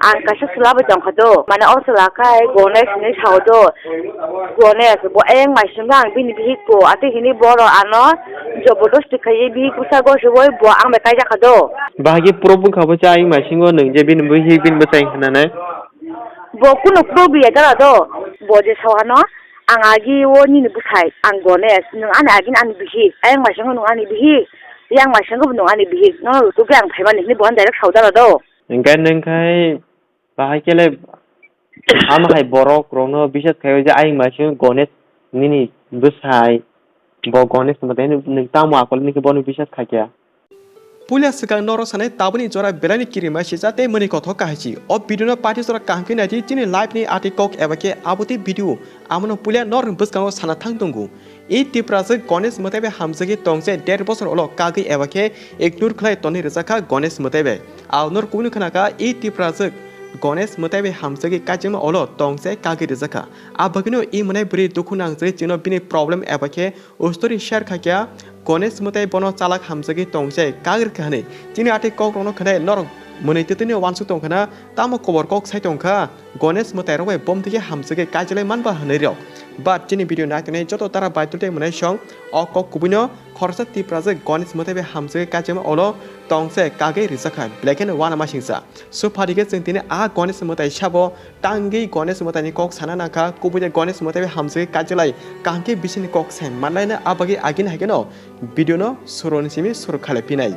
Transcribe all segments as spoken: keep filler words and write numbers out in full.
Ang kaisa chwla bai tongkha do, mane o chwla khai Gonesh hinwi sao do. Gonesh bo ayang maisingo ang bini bihik po, ate hinwi boro ano jobordosti khaiwi bihik bwsa gosiwi bo ang bai kaijakha do. Bahai khe proof wngkha bo cha ayang maisingo nwng je bini bihik bini bwsai hinwi. Bo kunu proof ya dara do, bo je sao ano, ang agi o nini bwsai, ang Gonesh, nwng ani agi ani bihik, ayang maisingo nwng ani bihik, yang maisingo bo nwng ani bihik, nono rutugwi ang phaimani hinwi bo ang direct sao dara do. Hingkhe nwng khai bahai khe le ama hai borok rokno bisas khai je ayang maisingo Gonesh nini bwsai, bo Gonesh mwtai nwng tamo akol nini bono bisas khai khe. Puila swkang norok sanai tabukni jora belaini kirima sijak tei mwnwi kothok kahaichi. O video no pathi jora kaham khe naidi chini live ni ati kok eba khe abotwi video. Amono puila norokni bwskango sana thang tongo. E Tiprajwk Gonesh mwtai bai hamjagwi tongse der bosor ulo kagwi eba khe ignore khlai tonwi rwjakha Gonesh mwtai bai. Ao norok kubuni khwnakha e Tiprajwk Gonesh mwtai bai hamjagwi kaijakma ulo tongse kagwi rwjakha. A bagwino e mwnai bwrwi dukhu nangjagwi chwngno bini problem eba khe o story share khaikha, Gonesh mwtai bono chalak hamjagwi tongse kagrikha hwnwi. Chini atwi kokrokno khwnai norok mwnwi twtwino uansuk tongkhana, tamo kobor kok sai tongkha, Gonesh mwtai rok bai bomtwi khe hamjagwi kaijalai manba hwnwi rok. But chini video naitongnai joto dara baitul tei mwnai song o kok kubuino khoroksa Tiprajwk Gonesh mwtai bai hamjagwi kaijakma ulo tongse kagwi rijakha, belai kheno uanamasingcha. Suphadi khe chwng tini a Gonesh mwtai sabo tangwi Gonesh mwtaini kok sana nangkha, kubui de Gonesh mwtai bai hamjagwi kaijalai kaham khe bisingni kok sai manlaina, a bagwi agini hai kheno video no suroni simi suru khalai phinai.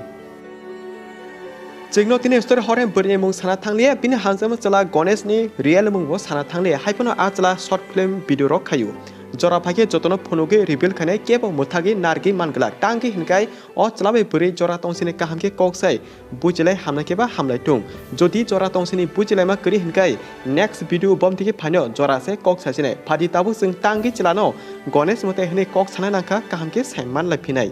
Chwngno tini story hor hai bwrwini mung sana thangliya, bini hamjakma chwla Gonesh ni real mung bo sana thangliya, hai phano a chwla short film video rok khaio. Jora phaikhe jotono phunugwi reveal khainai, kebo mwthagwi narwgwi man glak, tangwi hinkai o chwla bai bwrwi jora tongsini kaham khe kok sai. Bujilai hamnai khe ba hamlai tung. Jodi jora tongsini bujilaima kwrwi hinkai next video bomtwi khe phaino jora se kok sachinai. Phadi tabuk chwng tangwi chwlano Gonesh mwtai hwnwi kok sana nangkha, kaham khe sai manlai phinai.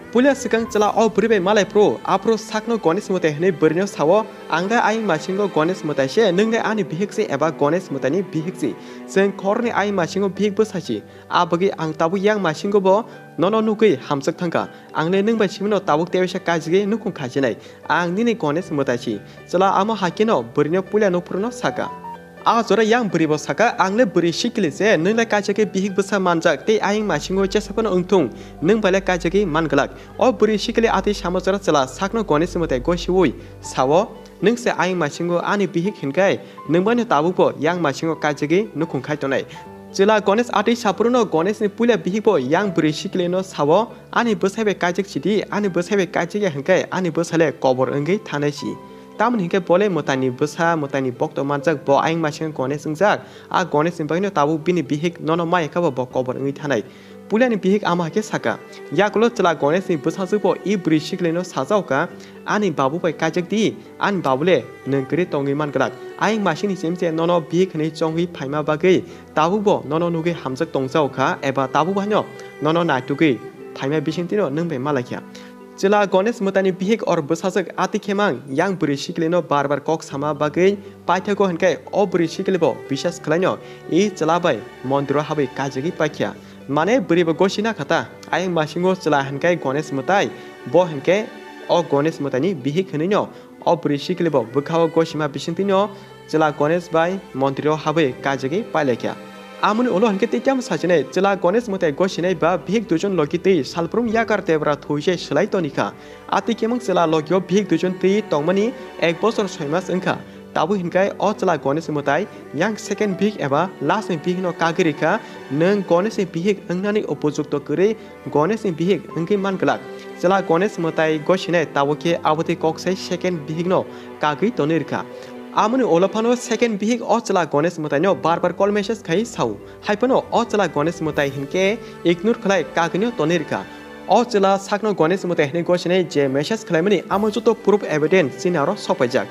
Puila swkang chwla o bwrwi bai malai phuru, aphuru sakno Gonesh mwtai hwnwi bwrwino sao, "Ang le ayang masingo Gonesh mwtai se, nwng le ani bihik se eba Gonesh mwtaini bihik se? Chwng khoroknwi ayang masingo bihik bwsa si." A bagwi ang tabuk yang masingo bo nono nugwi hamjak thangkha. Ang le nwng bai simino tabuk teisa kaijagwi nukhung khaichinai. Ang nini Gonesh mwtai si. Chwla amo hai kheno bwrwino puila nukphuru no saka. A jora yang bwrwi bo saka, "Ang le bwrwi sikili se, nwng le kaijagwi bihik bwsa manjak tei ayang masingo jesa phano wngthung, nwng bai le kaijagwi man glak." O bwrwi sikili atwi sama jora chwla sakno Gonesh mwtai gosiwi sao, "Nwng se ayang masingo ani bihik hinkai, nwng bai no tabuk bo yang masingo kaijagwi nukhung khai tonai." Chwla Gonesh atwi saphuruno Gonesh ni puila bihik bo yang bwrwi sikili no sao, "Ani bwsai bai kaijak sidi, ani bwsai bai kaijak ya hinkai ani bwsai le kobor wngwi thanai si. Tamoni hinke bo le mwtaini bwsa, mwtaini bokto manjak, bo ayang masingo Gonesh wngjak, a Gonesh ni bagwi no tabuk bini bihik nono maya kha bo, bo kobor wngwi thanai." Puilani bihik ama hai khe saka, "Yakulo chwla Gonesh ni bwsajwk bo i bwrwi sikili no sajao kha, ani babu bai kaijak di, ani babu le nwng kwrwi tongwi man glak. Ayang masini chimse nono bihik hwnwi chongwi phaima bagwi tabuk bo nono nugwi hamjak tongjao kha, eba tabuk bo haino nono naitugwi phaima bisingtwi no nwng bai malai kha." Chwla Gonesh mwtaini bihik or bwsajwk atwi khemang yang bwrwi sikili no bar bar kok sama bagwi paithago hinkai o bwrwi sikili bo bisas khlaino i chwla bai mondiro habwi kaijagwi paikha. Mane bwrwi bo gosina khata, ayang masingo chwla hinkai Gonesh mwtai, bo hinke o Gonesh mwtaini bihik hwnwino o bwrwi sikili bo bwkhao gosima bisingtwino chwla Gonesh bai montrio habwi kaijagwi pailaikha. Amoni ulo hinke tei tamo sachinai chwla Gonesh mwtai gosinai ba bihik duijon logi twi salbrum yakar tebra thuise swlai tonikha. Atwi kemang chwla logio bihik duijon twi tongmani ek bosor soi mas wngkha. Tabuk hinkai o chwla Gonesh mwtai yang second bihik eba last ni bihik no kagwi rikha, nwng Gonesh ni bihik wngnani upojukto kwrwi Gonesh ni bihik wngwi man glak. Chwla Gonesh mwtai gosinai tabuk khe abotwi kok sai second bihik no kagwi tonwi rikha. Amoni ulo phano second bihik o chwla Gonesh mwtai no bar bar call message khai sao. Hai phano o chwla Gonesh mwtai hinkhe ignore khlai kagwino tonwi rwkha. O chwla sakno Gonesh mwtai hinwi gosinai je message khlaimani amo joto proof evidence chini aro sokpaijak.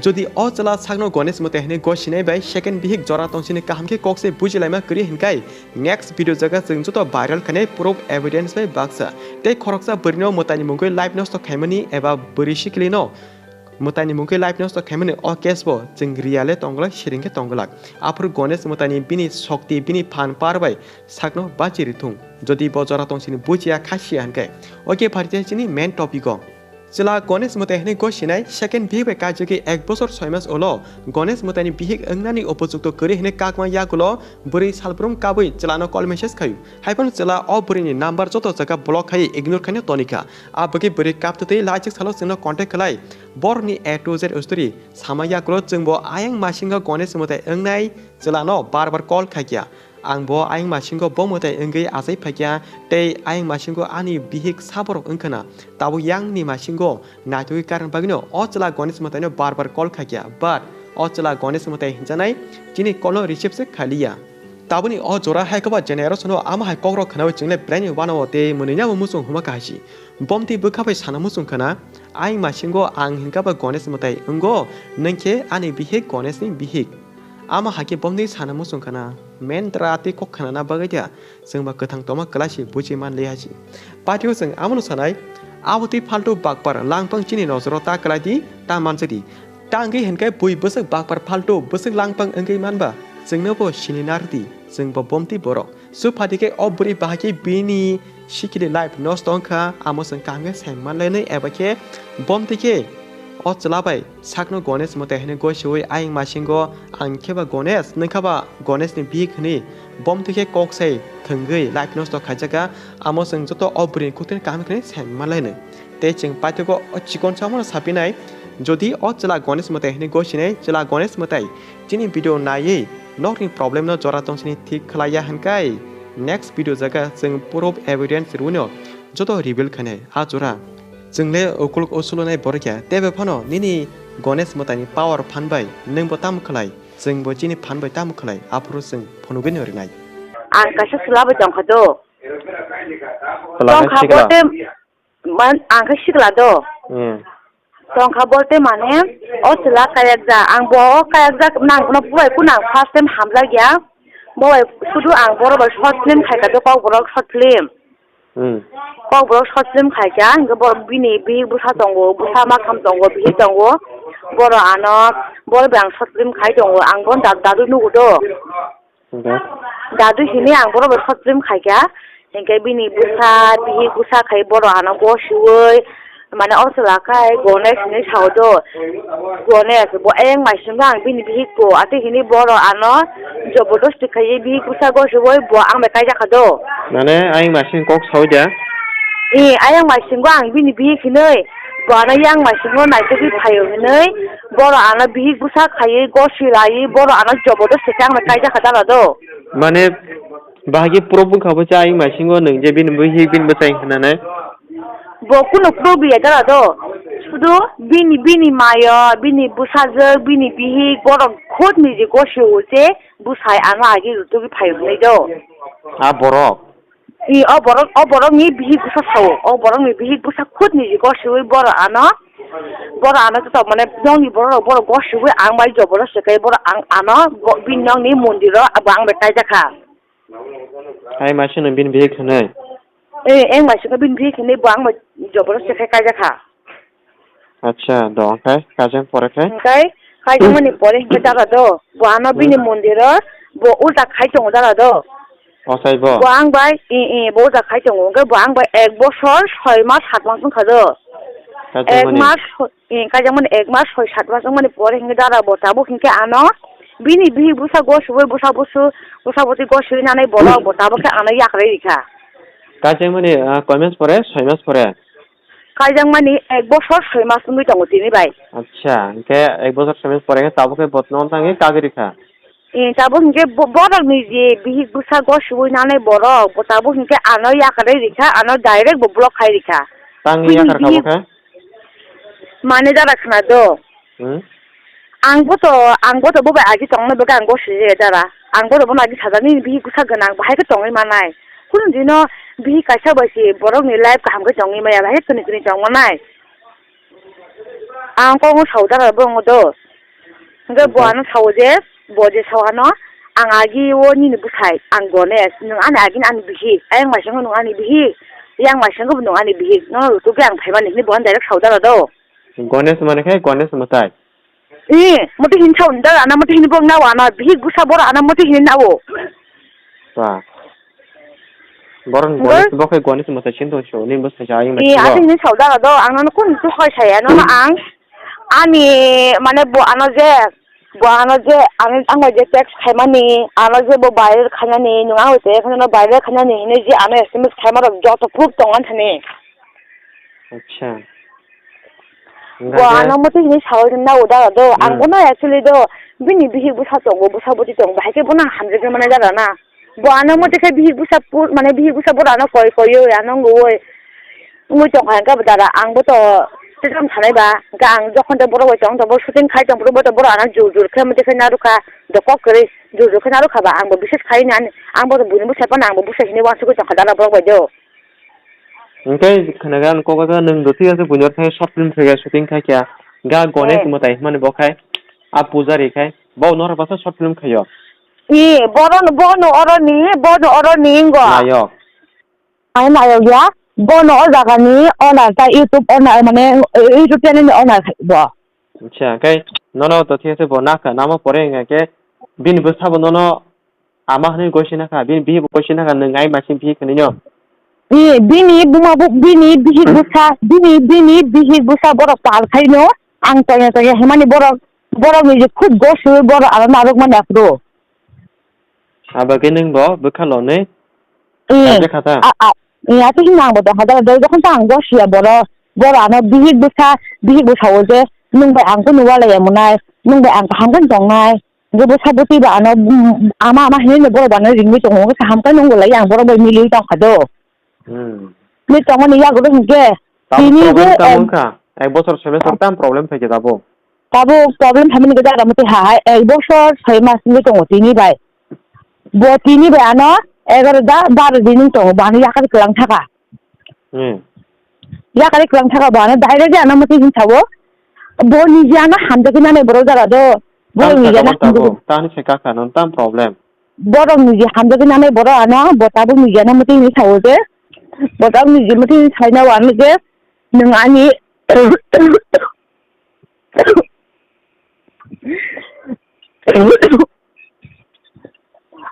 Jodi o chwla sakno Gonesh mwtai hinwi gosinai bai second bihik jora tongsini kaham khe kok se bujilaima kwrwi hinkai next video jaga chwng joto viral khainai proof evidence bai baksa. Tei khoroksa bwrwino mwtaini mungwi life nosto khaimani eba bwrwi sikilino mwtaini mungkhe life nosto khaimani o case bo chwng real-e tongglak, siring khe tongglak. Aphuru Gonesh mwtaini bini sokti, bini phan power bai sakno bachi rithung. Jodi bo jora tongsini bujiya khasiya hinkhe. Oke, pharitya chini main topic o. Chwla Ganesh Mwtai hwnwi gosinai second bihik bai kaijakwi ek bosor soi mas ulo Ganesh Mwtaini bihik wngnani upojukto kwrwi hwnwi kakma yagulo bwrwi salbrum kabwi chwlano call message khaio. Haiphano chwla o bwrwini number joto jaga block khai ignore khaino tonikha. A bagwi bwrwi kaptwtwi laichik salo chwngno contact khlai borokni A to Z story sama yagulo chwngbo ayang masingo Ganesh Mwtai wngnai chwlano bar bar call khaikha. Ang bo ayang masingo bo mwtai wngwi achai phaikha tei ayang masingo ani bihik saborok wngkhana. Tabuk yangni masingo naitugwi karang bagwino o chwla Ganesh Mwtaino bar bar call khaikha, but o chwla Ganesh Mwtai hinjanai chini call no receive se khaliya. Tabukni o jora hai kwba generation-o ama hai kokrok khnaui chwngle brain-ni uanao tei mwnwino bo muchung huma kahasi. Bomtwi bwkha bai sana muchung khana, ayang masingo ang hinkha ba Ganesh Mwtai wngo, nwng khe ani bihik Ganesh-ni bihik. Ama hakhe bomni sana muchung khana, men dra tei kok khanana bagwi da, chwngba kwthang tongma kwlai se buji man liya si. Patio chwng amono sanai, abo tei phaltu bakpar langpang chini nojoro ta kwlai di, ta manjak di. Ta wngwi hinkhe bui bwswk bakpar phaltu bwswk langpang wngwi manba, chwngno bo sini narwdi, chwngbo bomti borok. Suk phati khe o bwrwi bahai khe bini sikili life nosto wngkha, amo chwng kaham khe sai manlainai eba khe bomti khe o chwla bai sakno Ganesh Mwtai hwnwi gosiwi ayang masingo ang khe ba Ganesh, nwng kha ba Ganesh ni bihik hwnwi bomti khe kok sai thwngwi life nosto khaijakha, amo chwng joto o bwrwini kuktwini kaham khe sai manlainai. Tei chwng paithago o chikon samono sapinai, jodi o chwla Ganesh Mwtai hwnwi gosinai chwla Ganesh Mwtai chini video naiwi nokni problem no jora tongsini thik khlaiya hwnkai next video jaga chwng proof evidence rwino joto reveal khainai a jora. Chwngle ukuluk usulunai borokya tebe phano nini Ganesh Mwtaini power phan bai nwngbo tamo khlai, chwngbo chini phan bai tamo khlai aphuru chwng phunugwino rinai. Ang kaisa chwla bai tongkha do. Chwla Tongkha sikla. Bote Man, ang khe sikla do. Hmm. Tongkha bolte mane, o chwla kayakjak. Ang bo o kayakjak, nang bono bubai kunu ang first time hamjakya. Bo bai sudu ang borok bai short film khaikha do, Kokborok short film. Hmm. Kokborok short film khaikha, hwnkhe borok bini bihik bwsa tongo, bwsa makham tongo, bihik tongo. Borok ano, borok bai ang short film khai tongo, ang bono da-, dadu nugo do. Hwnkhe? Dadu hini ang borok bai short film khaikha. Hwnkhe bini bwsa, bihik bwsa khai borok ano gosiwi, mane o chwla khai Ganesh hinwi sao do. Ganesh, bo ayang maisingo ang bini bihik bo. Ate hini borok ano jobodosti khaiwi bihik bwsa gosiwi bo ang bai kaijakha do. Mane ayang maising kok sao da? E, ayang maisingo ang bini bihik hinwi. Bo ano yang maisingo naitugwi phaio hinwi. Borok ano bihik bwsa khaiwi gosi laiwi borok ano jobodosti khe ang bai kaijakha dala do. Mane, bahagi proof wngkha bo cha ayang maisingo nwng je bini bihik bini bwsai hinanai. Bo kunu proof ya dala do. Sudu bini, bini mayo, bini bwsajwk, bini bihik, borok khud niji gosio je bwsai ano agi rutugwi phaio hinwi do. A borok? I, o borok, o borokni bihik bwsa sao. O borokni bihik bwsa khud niji gosiwi borok ano, borok ano joto mane nokni borok rok borok gosiwi ang bai jobodosti khe borok ang ano bo-, bini nokni mondiro bo ang bai kaijakha. Hai maisingo bini bihik hinwi? Eh, eng maisingo bini bihik hinwi bo ang bai jobodosti khe kaijakha. Acha, do, hwnkhe kaijak pore khe? Hwnkhe kaijakmani pore hwnkhe dara do, bo ano bini Hmm. Mondiro bo ulta khai tongo dara do. Ochai bo? Bo ang bai, i, i, bo ulta khai tongo, hwnkhe bo ang bai ek bosor soi mas sat mas wngkha do. Ek Kaijakmani? Mas, i, kaijakmani ek mas soi sat mas wngmani pore hwnkhe dara bo tabuk hwnkhe ano bini bihik bwsa gosiwi bwsa busu, bwsa bwtwi gosiwi nanai borok bo tabuk khe ano yakarwi rikha. Kaijakmani, ah, koi mas pore? Soi mas pore? Kaijakmani ek bosor soi mas wngwi tongo tini bai. Acha, hwnkhe ek bosor soi mas pore khe tabuk khe bo nono thangwi kagwi rikha? Eh, tabuk hwnkhe bo-, borokni je bihik bwsa gosiwi nanai borok, bo tabuk hwnkhe ano yakarwi rikha, ano direct bo block khai rikha. Tangwi Bini yakar kha bo bihik khe? Mane dara khna do. Hmm? Ang bo to, ang bo to bo bai agi tongna bagwi ang gosi je dara. Ang bo to bono agi sajak nini bihik bwsa gwnang bahai khe tongwi manai. Kunu dino bihik kaisa bai se borokni life kaham khe tongwi maya, bahai khe kwnwi kwnwi tong manai. Ang kok no sao dara bo wng do. Hwnkhe bo Hwnkhe? Ano sao je, bo je sao ano, ang agi o nini bwsai, ang Ganesh, nwng ani agi ni ani bihik, ayang maisango nwng ani bihik, yang maisango bo nwng ani bihik, nono rutugwi ang phaimani hinwi bo ano direct sao dara do. Ganesh mane khe Ganesh mwtai. Ee, mote hini sao da, ana mote hini bo nao, ana bihik bwsa boro ana mote hini nao. Ba. Borok ni Hwnkhe? Goni, bo khe goni se mwtai sin tong sio, nini bwsai sa ayung nai. Ani hini sauda do, ang nono kun tu hoi saya, nono ang, ani, mane, bo ano je, bo ano je, ang, ang bai je text khaimani, ano je bo viral khainani, nwng ang bai je kheno viral khainani, hini je ano S M S khaima rok joto proof tong ani thani. Acha. Bo hwnkhe ano motwi hinwi sawi rwna o dara do. Ang Hmm. Bono actually do bini bihik bwsa tongo, bwsa bwtwi tongo, bahai khe bono ang hamjakgwi mannai dara na. Bo ano Hmm. motwi khe bihik bwsa pur-, mane bihik bwsa bono ano koi koiwi ano wngwi wngwi tongkha hwnkhe bo dara. Ang bo to tei tamo sanai ba, hwnkhe ang jokhon tei borok bai tong tong bo shooting khai tong phuru bo to borok ano jur jur khe motwi khe narwkha, do kok kwrwi jur jur khe narwkha ba, ang bo bises khai nani, ang bo to buini bwsa phano ang bo bwsa hinwi uansugwi tongkha dara borok bai do. Hwnkhe khwnaga ang kok kha nwng do thik ase buino thai short film khaikha shooting khaikha ga Ganesh Eh. Mwtai hwnmani bo khai a pujari khai bo norok basa short film khaio. I bono bono oroni bono oroni ngo. Nayok. Ai nayok ya bono o jaga ni owner ta YouTube owner mane YouTube channel ni owner khai bo. Acha, hwnkhe nono to thik ase bo nakha namo pore hwnkhe bini bwsa bo nono Ama hwnwi goi sina kha, bini bihik bo goi sina kha, nwng ai machine bihik hwnwi no. Ni bini buma bu, bini bihik bwsa, bini, bini bihik bwsa borok pal khaino, ang chaya chaya himani borok, borok ni je khub goswi borok ano narwk mani aphuru. Abo khe nwng bo bwkha lonwi Eh, kaisa kha ta? A, a, eh, ati himna ang bo tong kha, dara dara jokhon ta ang gosiya borok, borok ano bihik bwsa, bihik bwsa o je, nwng bai ang kunu walai ya mwnai, nwng bai ang kaham khe tongnai. Hwnkhe bwsa bwtwi ba ano, mm, ama ama hinwi no borok bo ano ringwi tongo, hwnkhe kaham khe nwngo lai ang borok bai miliwi tong kha do. Hmm. Ni tongmani yago do hwnkhe. Tamo tini je, problem tamo em, wngkha? Ek bosor soi masor tamo problem phaikhe tabuk? Tabuk problem phaimani gada aga mwtwi ha hai ek bosor soi mas wngwi tongo tini bai. Bo tini bai ano egaroh da baro din wng tongo, bo ano yakari kwlang thaka. Hmm. Yakari kwlang thaka bo ano direct ano mwtwi hwn sao. Bo niji ano hamjagwi nanai borok jaga do. Borok niji ano hamjagwi. Tani se kaka no tam problem. Borok niji hamjagwi nanai borok ano bo tabuk niji ano mwtwi hwn sao je. Bo tabuk niji mwtwi hwn saina o ano je nwng ani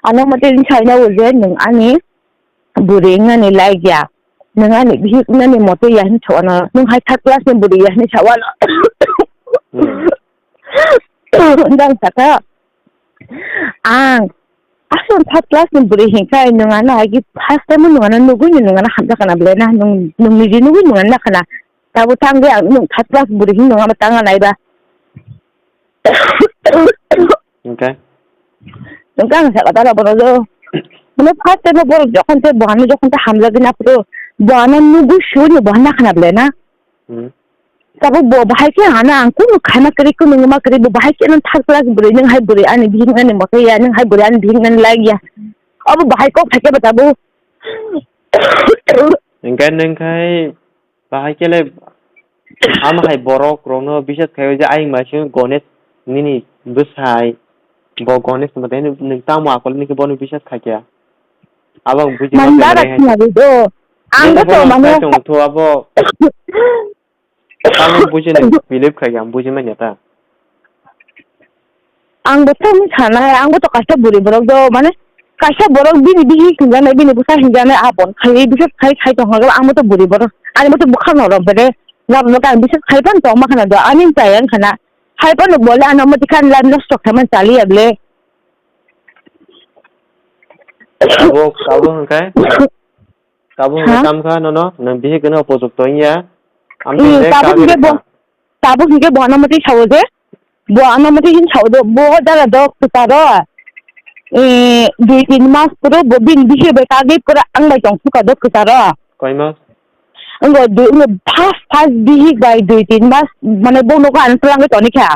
ano mwtwi hwn saina o je nwng ani bwrwi wngnani like ya, nwng ani bihik wngnani moto ya hinwi sa ano, nwng hai third class ni bwrwi ya hinwi sa ano. Hmm. Nwng saka, ang aswk third class ni bwrwi hinkhai nwng ano hai khe first time nwng ano nugwi nwng ano hamjakha na belai na, nwng, nwng niji nugwi nwng ano nakhana, tabuk tangwi ang nwng third class bwrwi hinwi nwng ano tanga naiba. Hwnkhe? Hwnkhe ang sakha dara bono do. Mane first time borok jokhon tei bo ano jokhon tei hamjagwi naphuru, bo ano nugwi suino bo hana khana belai na. Hmm. Tabuk bo bahai khe ano ang kunu khaima kwrwi, kunu wngma kwrwi, bo bahai khe ano third class bwrwi, nwng hai bwrwi ani bihik ani moto ya, nwng hai bwrwi ani bihik ani like ya. Abo bahai kok thakhe ba tabuk. Hwnkhe nwng khai Bahai khe le ama hai borok rokno bisas khai o je ayang machine Ganesh nini bwsai, bo Ganesh mwtai nwng tamo akol nini bono bisas khai khe. Abo ang buji man ma dara khe. Ang bo to mano. Tamo buji nai believe khai ang buji manya ta. Ang bo tamo sanai, ang bo to kaisa bwrwi borok do, mane kaisa borok bini bihik hinjanai, bini bwsa hinjanai, apon khai, bisi khai, khai tong kha, ang bo to bwrwi borok, ani bo to bwkha norok bede, lab no tang bisi khai pan tong ma khana do, ani chaya wng khana, khai pan bole ano mo tikhan life nosto khaimani chaliya bole. Abo, abo hwnkhe? Tabuk hwnkhe tamo kha nono, nwng bihik no opojukto wngya. Amtwi tabuk hwnkhe bo, tabuk hwnkhe bo ano mwtwi sao je, bo ano mwtwi hin sao do, bo dara do kwcharo. Eh, dui tin mas puro bo bini bihik bai kagwi pura ang bai tong suka do kwcharo. Koi mas? Wngkha dui, wngkha first, first bihik bai dui tin mas, mane bo nogo ano twlangwi toni kha.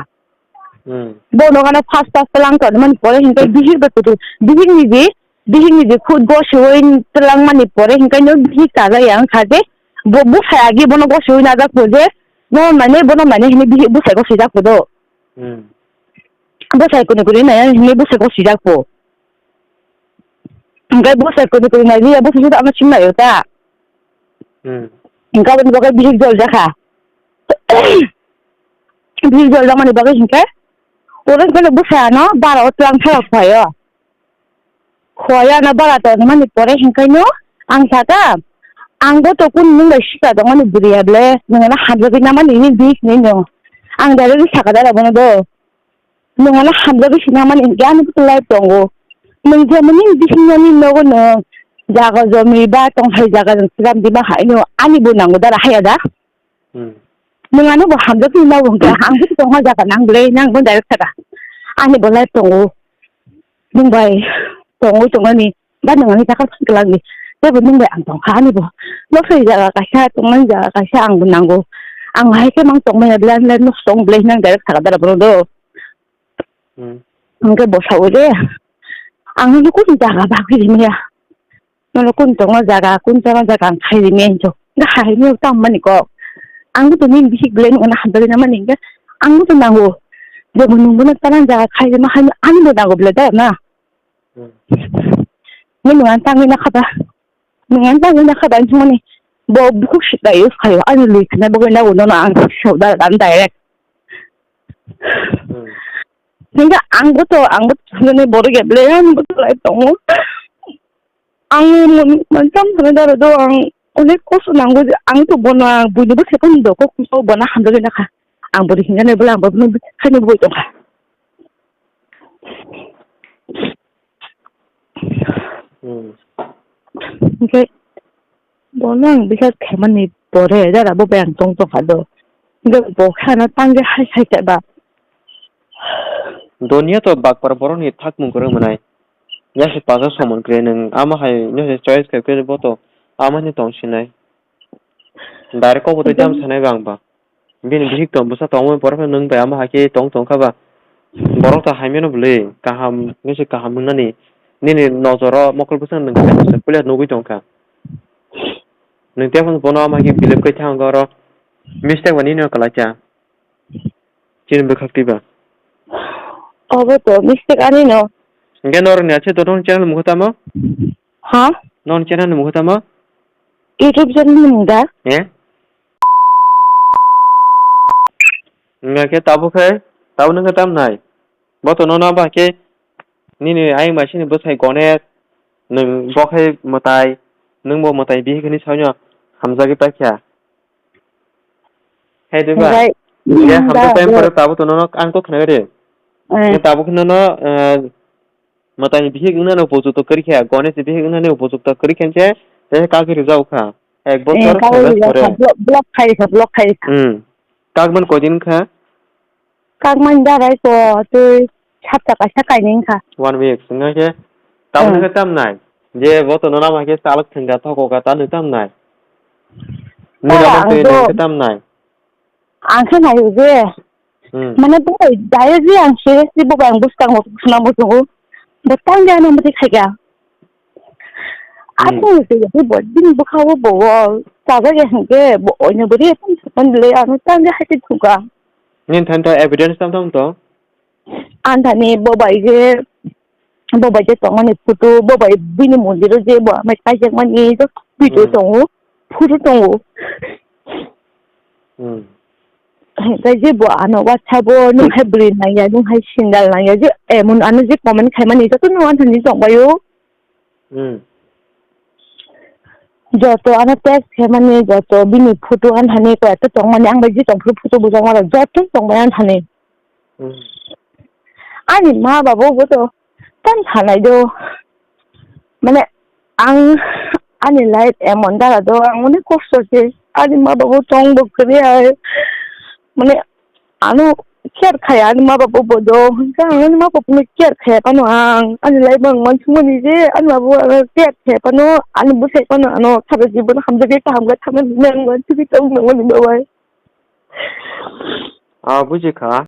Hmm. Bo nogo ano first, first twlang toni mani pore hinkhe bihik bai kutu, bihik ni je, bihik ni je khud bo suwui twlang mani pore hinkhe no bihik chajak ya wngkha je, bo bwsai agi bono bo suwui najak po je, no mane bono mane hinwi bihik bwsai go sijak po do. Hmm. Bwsai kunu kunu nai hinwi bwsai go sijak po. Hinkhe bwsai kunu kunu nai ya bwsai suda ano sim nai ta. Hmm. Hinkhe aboni bagwi bihik jol jakha. Bihik jol jakmani bagwi hinkhe pore hinkhe bwsai ano bara o twlang thara phaio. Khoya na bara tongmani pore hinkhe no Ang saka, ang bo to kun nung bai sika tongmani bwrwi ya ble, nung ano hamjagwi namani ni bihik ni nung. Ang direct sakha dara bono do. Nung ano hamjagwi sinamani hinkhe ani bwtwi life tongo. Nung jemon ni bisingni nogo nung jaga jomi ba tongthai jaga jang swkang di ma hai no ani bo nango dara haya da. Hmm. Nung ano bo hamjagwi sinao hinkhe ang bo tongma jaga nang ble nang bo direct sakha. Ani bo life tongo. Nung bai tongwi tongmani ba nung ani sakha swkang di. Tebo nung bai ang tongkha ani bo. Nok sai jaga kaisa tongmani jaga kaisa ang bo nango. Ang hai khe mang tongmani ble ble nok tong ble nang direct sakha dara bono do. Hmm. Hwnkhe bwsao de, ang nono kunu jaga bagwi rimaya. Nono kunu tongma jaga, kunu tongma jaga ang khai rimaya hinjo. Hwnkhe hai hwnwi tamo mani kok. Ang bo to nini bihik belai nungno hamjagwi namani hwnkhe ang bo to nango. Jebo nungbono tana jaga khai rima hai ani bo nango belai da na. Hmm. Nini nungno tangwi nakhaba. Nung ang tangwi na kha bai thumani bo bukhuk sita use khaio ani lui khna bagwi na uno no ang sawda dan direct. Hmm. Ningka ang bo to ang bo thumani borok ya ble ang bo to lai tongo. Ang mon mancham thana daro do ang onek kosto nango je ang to bono ang buini bo sepan do kok ko bona hamjagwi na kha. Ang bo hinga ne bla ang bo khani bo tongkha. Hmm. Hwnkhe bono ang bisa khaimani pore jara bo bai ang tong tongkha do. Hwnkhe bo khana tangwi hai sai khe ba. Doniya to bakpar borokni thakmung kwrwng mwnai. Yasi paja somon kwrwi nwng ama hai yasi choice khe kwrwi bo to ama ni tong sinai. Direct kok bo twi jam sanai bang ba. Bini bihik tong bwsa tongmani borok phano nwng bai ama hai khe tong tong kha ba. Borok to hamya no bwlwi kaham wngse kaham wngnani nini nojoro mokol bwsano nwng khe puila nugwi tong kha. Nwng tei phano bono ama hai khe bilip khe thang oro mistake ba nini no kwlai kha. Chini bwkhak twi ba. Obo to mistake ani no. Hwnkhe norokni aswk to nokni channel mungkha tamo? Ha? Nokni channel mungkha tamo? YouTube channel ni mung da? Eh? Wngkha khe tabuk khe, tabuk nung khe tam nai. Bo to nono ba khe nini ayang bai sini bwsai gonet, nwng bo khe mwtai, nwng bo mwtai bihik hinwi saino hamjagwi paikha. Hai de ba? Hwnkhe, ye hamjak time pore tabuk to nono ang kok khna de. Eh. Tabuk khe nono, eh, Mwtaini bihik wngnani upojukto kwrwi khe, Ganesh ni bihik wngnani upojukto kwrwi khe se, se kagwi rwjak kha. Ek bochor, eh, kagwi rwjak kha, block, block khai kha, block khai kha. Hmm. Kagman koidin wngkha? Kagman darai ko, tei sapta kaisa kainwi wngkha. One week, wngkha khe, tabuk wngkha tamnai? Je bo to nono ama khe salok thwngkha, thokoka, tamo tamnai? Nini amo twi nangkhe tamnai? Ang khe nai je. Hmm. Mane bo bai direct je ang seriously bo bai ang bwskango khna muchungo. Bo tang de ano mudi khaika. Hmm. Aswk se bo din bwkha bo bo chajak ya hwnkhe bo oino bo re phan phan le ano tang de hai khe thuka. Nini thani to evidence tam tam to? Ang thani bo bai je, bo bai je tongmani photo, bo bai bini mondir o je bo amai kaijakmani joto video tongo, photo tongo. Hmm. Hwnkhe je bo ano WhatsApp o nwng hai bwrwi nangya, nwng hai sandal nangya, je emon ano je comment khaimani joto no ang thani tongbaio. Hmm. Joto ano text khaimani, joto bini photo ang thani koi to tongmani, ang bai je tongphuru photo bujakma rok joto tongbai ang thani. Hmm. Ani ma baba bo to tam sanai do. Mane ang ani life emon dara do ang onek kosto se. Ani ma baba tong bo kwrwi ai. Mane ano care khai ani ma baba bo do. Hwnkhe ang ani ma baba no care khai phano ang ani life ang uansukmani je ani ma baba ano care khai phano ani bwsai phano ano sara jibon hamjagwi kaham khe thangna hwnwi ang uansugwi tong nangmani baba. Ah, buji kha.